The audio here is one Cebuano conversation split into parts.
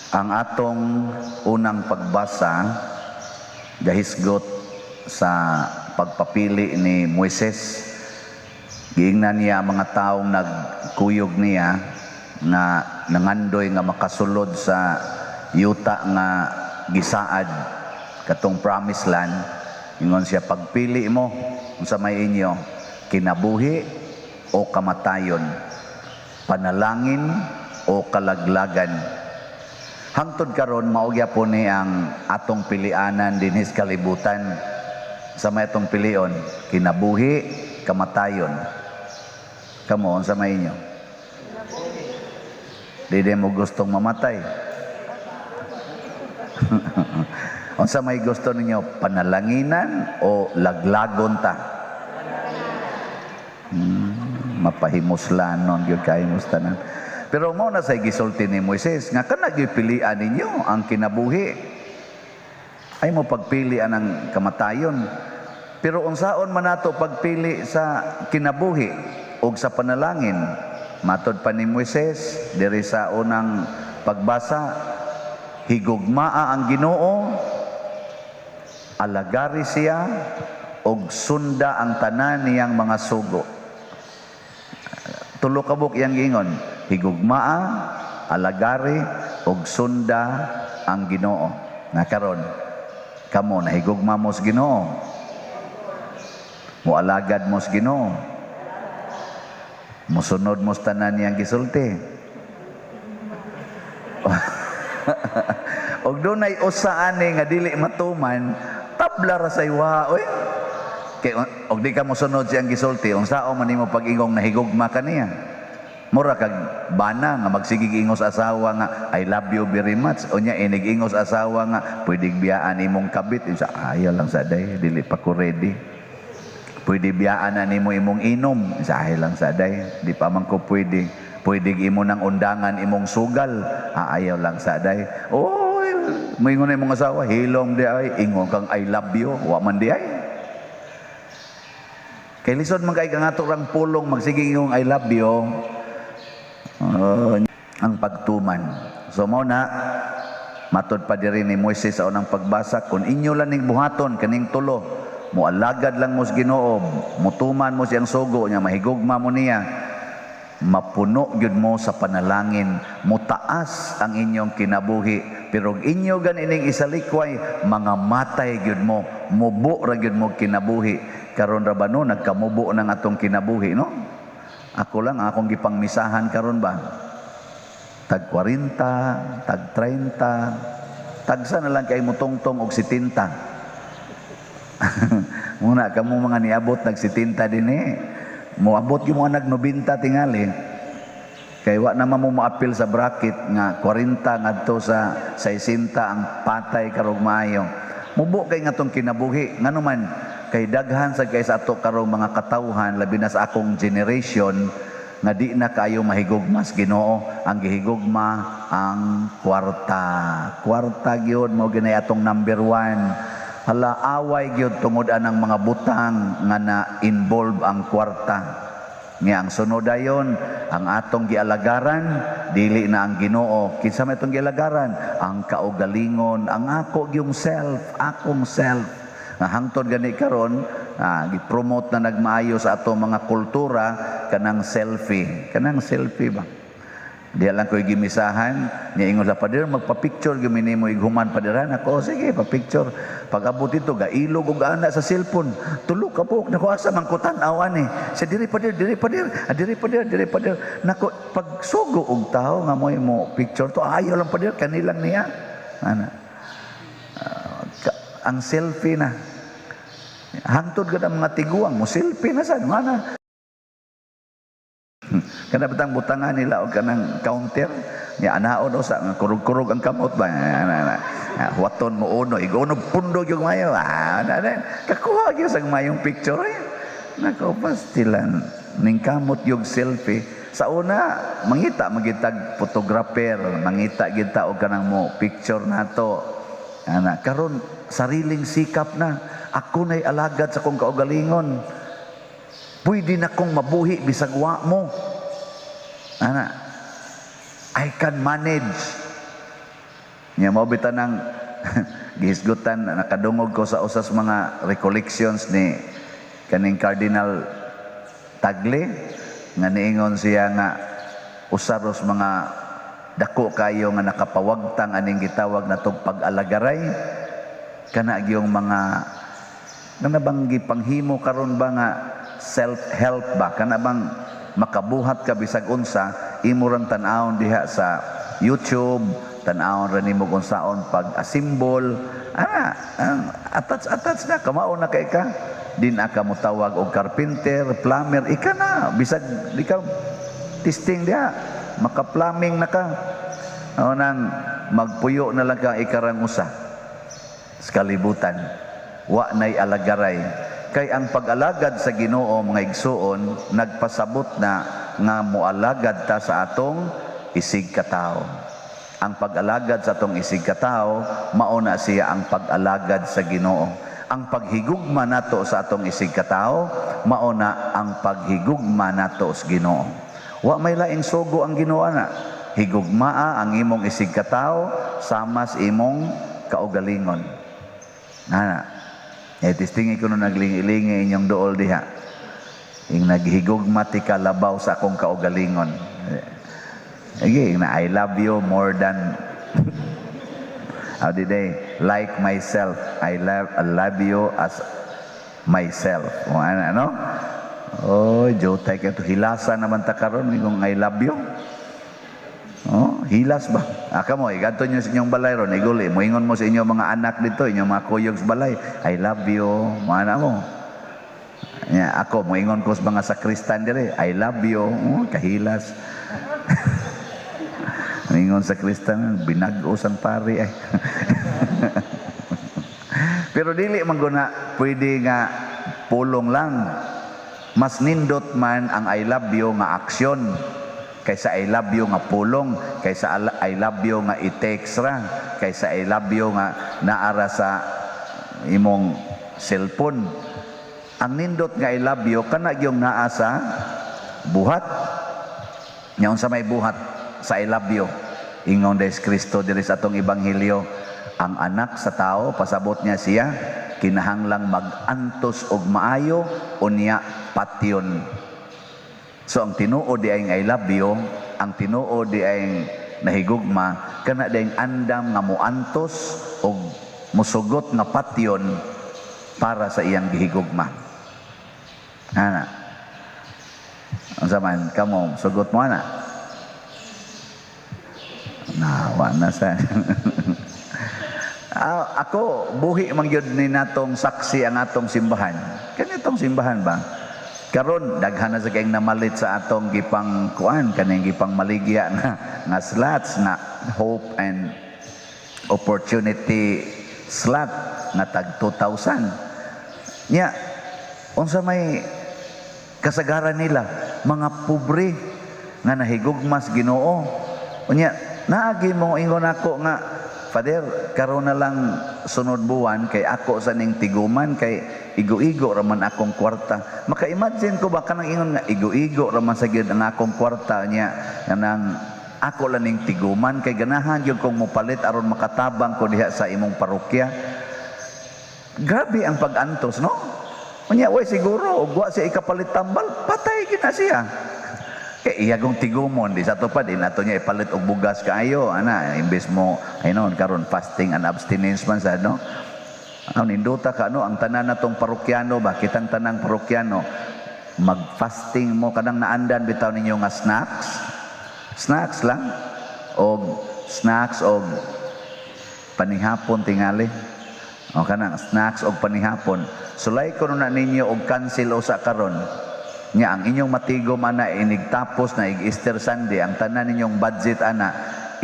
Ang atong unang pagbasa gahisgot sa pagpapili ni Moises. Giingnan niya ang mga taong nagkuyog niya nga nangandoy nga makasulod sa yuta nga gisaad, katong promised land. Ingon siya, "Pagpili mo unsa may inyo, kinabuhi o kamatayon, panalangin o kalaglagan." Hangtod karon, mao gyapon ni ang atong pilianan dinhi sa kalibutan. Sa may atong pilion, kinabuhi, kamatayon. Kamo, unsa may inyo? Dili mo gustong mamatay. Unsa may gusto ninyo, panalanginan o laglagon ta? Mapahimuslanon gyud kay tanan. Pero mao na say gisulti ni Moises nga kana gyud pilian ninyo ang kinabuhi. Ay mo pagpili ang kamatayon. Pero unsaon man nato pagpili sa kinabuhi ug sa panalangin? Matod pa ni Moises diri sa unang pagbasa, higugmaa ang Ginoo, alagari siya ug sunda ang tanan niyang mga sugo. Tulo ka buok iyang giingon: higugmaa, alagari ug sunda ang Ginoo. Na karon, kamo, nahigugma mo sa Ginoo? Moalagad mo sa Ginoo? Mosunod mo sa tanan niyang gisulti? Og dunay usa ani nga dili matuman, tabla ra sa iwa, oy. Kay og di ka mosunod siyang gisulti, unsaon man nimo pag-ingong nahigugma ka niya? Mura kag bana nga magsigig ingos asawa nga, "I love you very much." Unya inig ingos asawa nga, "Pwede biyaan imong kabit." Sa ayaw lang sa day, dili pa ko ready. "Pwede biyaan na nimo imong inom." Sa ayaw lang sa day, di pa man ko pwede. "Pwede imo nang undangan imong sugal." Ah, ayaw lang sa day. Oy, moingon na imong asawa, "Hilom di ay, ingon kang I love you, wa man di ay." Kay lisod man kay kang ato rang pulong magsige ingong I love you. Oh, ang pagtuman. So mao na matod pa diri ni Moises sa unang pagbasa, kung inyo lang ning buhaton kaning tulo, moalagad lang mo sa Ginoo, mutuman mo siyang sugo niya, mahigugma mo niya, mapuno gyud mo sa panalangin, mutaas ang inyong kinabuhi. Pero og inyo ganining isalikway, mga matay gyud mo, mubo ra gyud mo kinabuhi. Karon ra ba, no, nagkamubo ng atong kinabuhi, no? Ako lang, akong gipangmisahan karon ba? Tag 40, tag 30, tagsa na lang kay mutungtong og 70. Muna kamo mga niabot nag 70 din eh. Moabot gyud mo nag 90 tingali. Kay wa naman mo maapil sa bracket nga 40 ngadto sa 60 ang patay karog maayo. Mubo kay nga tong kinabuhi, ngano man kay daghan sa kay sa ato karong mga katawhan, labi na sa akong generation, nga di na kayo mahigugma sa Ginoo, ang gihigugma ang kwarta. Kwarta gyud mo ginay atong number one. Hala, away gyud tungod anang mga butang nga na involve ang kwarta. Nga ang sunod dayon, ang atong gialagaran dili na ang Ginoo. Kinsa may atong gialagaran? Ang kaugalingon, ang ako gyung self, akong self. Nga hangtod gani karon, gi-promote na nagmaayo sa atong mga kultura kanang selfie. Kanang selfie ba? Di lang ko'y gimisahan, niya ingon sa pader, "Magpa-picture gyud nimo ighuman, paderan." Ako, "Sige, pa-picture." Pag abot ito, gailog og ana sa cellphone. Tulo ka buok, nako, asa man ko tan-aw ani? Sa diri, pader, diri, pader, ah, diri, pader, diri, pader. Nako, pag sugo og tao nga mo picture to, ayaw lang, pader, kanilang niya. Ana. Ang selfie na. Hangtod ka ng mga tiguang mo selfie na sa mana. Kana batang butangan nila og kanang counter nya anaon usa nga kurog-kurog ang kamot ba, ana ana. Ah, huwaton mo uno, igono pundo gyud mayo. Ah, ana ana. Kakuha gyud sa mayong picture eh. Nako, pastilan ning kamot yung selfie. Sa una, mangita magitag photographer, mangita gid ta og kanang mo picture nato. Ana, karon sariling sikap na. Ako na'y alagad sa kong kaugalingon. Pwede na kong mabuhi bisag wa mo. Ana, I can manage. Nya mao bitaw nang gihisgutan, nakadungog ko sa usas mga recollections ni kaning Cardinal Tagle nga niingon siya nga usa ros mga dako kayo nga nakapawagtang aning gitawag natong pag-alagaray, kana gyung mga kana bang gipanghimo karon ba nga self-help ba, kana bang makabuhat ka bisag unsa, imo rang tan-awon diha sa YouTube, tan-awon ra nimo kung saon pag-assemble ana, ang attach attach na, kamao na kay ka din ka motawag og carpenter, plumber, ika na bisag di ka testing diha, maka-plumbing na ka. O nang magpuyo na lang ka ikarang usa sa kalibutan, wa nay alagaray. Kay ang pag-alagad sa Ginoo, mga igsuon, nagpasabot na nga moalagad ta sa atong isig katawo. Ang pag-alagad sa atong isig katawo, mao na siya ang pag-alagad sa Ginoo. Ang paghigugma nato sa atong isig katawo, mao na ang paghigugma nato sa Ginoo. Wa may laing sugo ang Ginoo na. Higugmaa ang imong isig katawo sama sa imong kaugalingon. Ana. Eh, testingi ko no naglingi-lingi inyong duol diha. Ing naghigugma ti ka labaw sa akong kaugalingon. Sige, na I love you more than, how did they like myself? I love you as myself. O ano, ano? Oh, jotay kayo. Hilasa naman ta karon kung I love you. Oh, hilas ba? Aka mo, igadto nyo sa inyong balay ron, iguli. Moingon mo sa inyong mga anak dito, inyong mga kuyog sa balay, "I love you." Mga anak mo. Ya, ako, moingon ko sa mga sakristan dire, "I love you." Oh, kahilas. Moingon sa kristan, binag-os ang pari ay. Pero dili man guna pwede nga pulong lang. Mas nindot man ang I love you nga aksyon kaysa I love you nga pulong, kaysa I love you nga i-text ra, kaysa I love you nga naara sa imong cellphone. Ang nindot nga I love you kana gyung naa sa buhat. Nya unsa may buhat sa I love you? Ingon des Kristo diri sa atong ebanghelyo, ang Anak sa Tao, pasabot niya siya, kinahanglang mag-antos og maayo unya patyon. So ang tinuod di ay I love you, ang tinuod di ay nahigugma, kana di andam nga muantos og musugot nga patyon para sa iyang gihigugma. Ana. Unsa man kamo, sugot mo ana? Na, wa na sa. Ah, ako buhi man gyud ni natong saksi ang atong simbahan. Kanitong simbahan ba? Karon daghan na sa kayong namalit sa atong gipang kuan, kaning gipang maligya nga nga slots nga hope and opportunity slot nga tag 2,000. Nya unsa may kasagaran nila, mga pobre nga nahigugmas Ginoo. Unya naagi mo ingon ako nga, "Father, karon na lang sunod buwan kay ako sa ning tiguman kay igo-igo raman akong kwarta." Maka-imagine ko ba kanang ingon nga igo-igo raman sa gyud ang akong kwarta niya, kanang ako lang ning tiguman kay ganahan gyud kong mopalit aron makatabang ko diha sa imong parokya. Grabe ang pag-antos, no? Unya, way siguro, ug wa siya ikapalit tambal, patay gina siya. Kay iya gong tigumon, di sa to pa, di nato niya ipalit og bugas kaayo, ana, imbes mo, ay no, karon fasting and abstinence man sa, no? Ang nindota ka, no, ang tanan natong parokyano ba, kitang tanang parokyano, mag-fasting mo, kanang naandan bitaw ninyo nga snacks, snacks lang, og snacks og panihapon tingali. O kanang snacks og panihapon. Sulay ko na ninyo og cancel usa karon. Nya ang inyong matigom ana inigtapos na ig Easter Sunday, ang tanan ninyong budget ana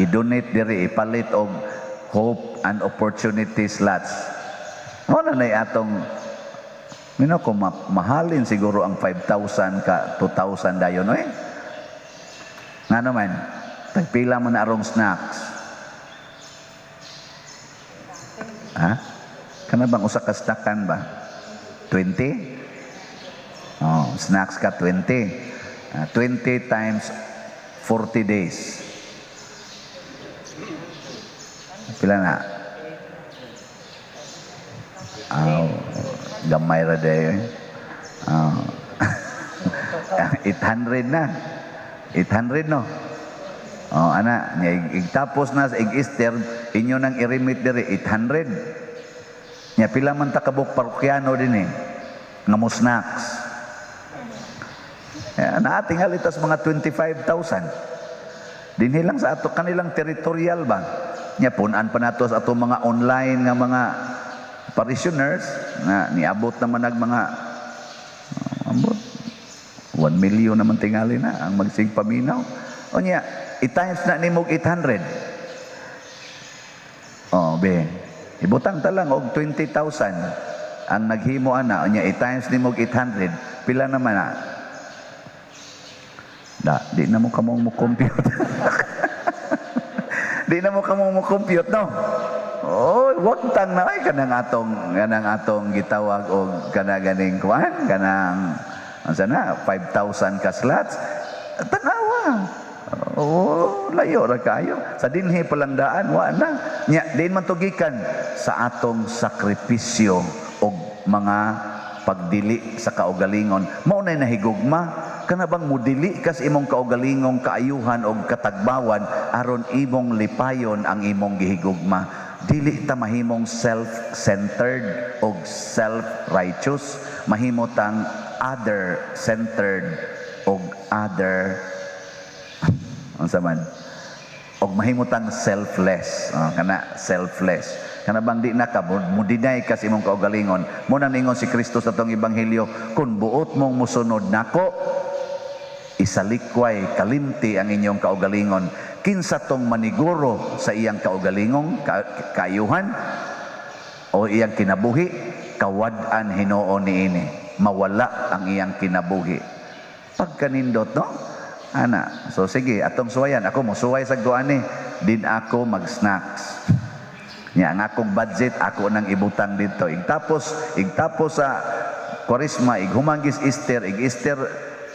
i-donate diri, ipalit og hope and opportunity slots. Mo na nay atong mino ko mahalin siguro ang 5,000 ka 2,000 dayon eh. Nga naman, tagpila man na arong snacks? Ha? Kana bang usa ka snackan ba? 20? Oh, snacks ka 20. 20 times 40 days. Pila na? Aw, gamay ra day. Ah. 800 na. 800, no? Oh, ana, nya igtapos na sa ig-Easter, inyo nang i-remit diri 800. Nya pila man ta kabuk parokyano din eh nga mo snacks? Eh, naa tingali tas mga 25,000. Dinhi lang sa ato kanilang territorial ba? Nya pun-an pa nato sa ato mga online nga mga parishioners na niabot naman nag mga ambot 1 million naman tingali na ang magsig paminaw. O nya, i-times na nimo og 800. Oh, be. Ibutang ta lang og 20,000 ang naghimo ana, unya i-times nimo og 800, pila naman na? Da, di na mo kamong mo compute. Di na mo kamong mo compute, no? Oh, wag tang na ay kanang atong gitawag og kana ganing kuan, kanang unsa na, 5,000 ka slots. Tanawa. Oh, layo ra kayo. Sa dinhi pa lang daan, wa na. Nya, diin man to gikan? Sa atong sakripisyo og mga pagdili sa kaugalingon. Mao na nahigugma. Kana bang mudili kas imong kaugalingong kaayuhan og katagbawan aron imong lipayon ang imong gihigugma. Dili ta mahimong self-centered og self-righteous, mahimo tang other-centered og other unsa man og mahimo tang selfless. Oh, kana selfless, kana bang di na ka mo deny ka sa imong kaugalingon. Mo nang ningon si Kristo sa atong ebanghelyo, "Kung buot mong musunod nako, isalikway, kalimti ang inyong kaugalingon." Kinsa tong maniguro sa iyang kaugalingong kaayuhan o iyang kinabuhi, kawad-an hinuon niini, mawala ang iyang kinabuhi. Pagkanindot, no, ana? So sige, atong suwayan. Ako mo suway sa guani, din ako mag-snacks. Nya ang akong budget ako nang ibutang dito. Igtapos sa Kwaresma, ighumanggis Easter, ig Easter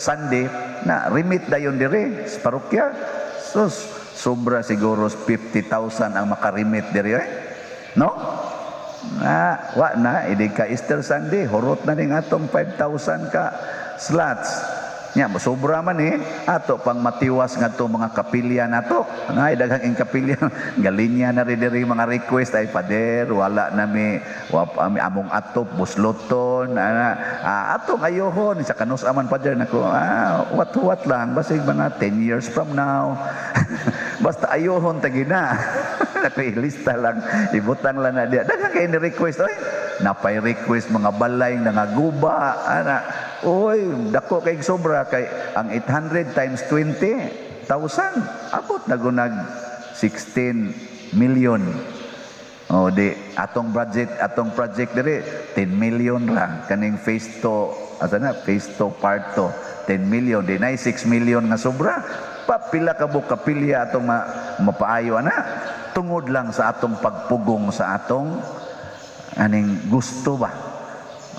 Sunday na remit dayon dire sa parokya. Sus, sobra siguro 50,000 ang makarimit diri eh. No? Na, wa na idig ka Easter Sunday, hurot na ning atong 5,000 ka slots. Nya sobra man eh ato pang matiwas ngadto mga kapilya nato. Ay, daghang ing kapilya galinya na rin diri mga request ay, "Pader, wala na mi wa pa mi among atop busloton ana." Ah, atong ayohon sa kanus aman, pader nako. Ah, wat-wat lang, basig mga 10 years from now, basta ayohon ta gina nako, ilista lang, ibutang lang na diya. Daghang kay ni request oy, napay request mga balay nangaguba ana. Uy, dako kay sobra kay ang 800 times 20,000 abot na gunag 16 million. O di atong budget, atong project diri 10 million ra kaning phase 2, asa na phase 2 part 2, 10 million, di nay 6 million nga sobra. Pa pila ka buok kapilya atong mapaayo ana tungod lang sa atong pagpugong sa atong aning gusto ba?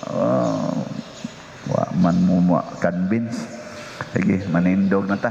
Oh, wa man mo ma convince. Sige, manindog na ta.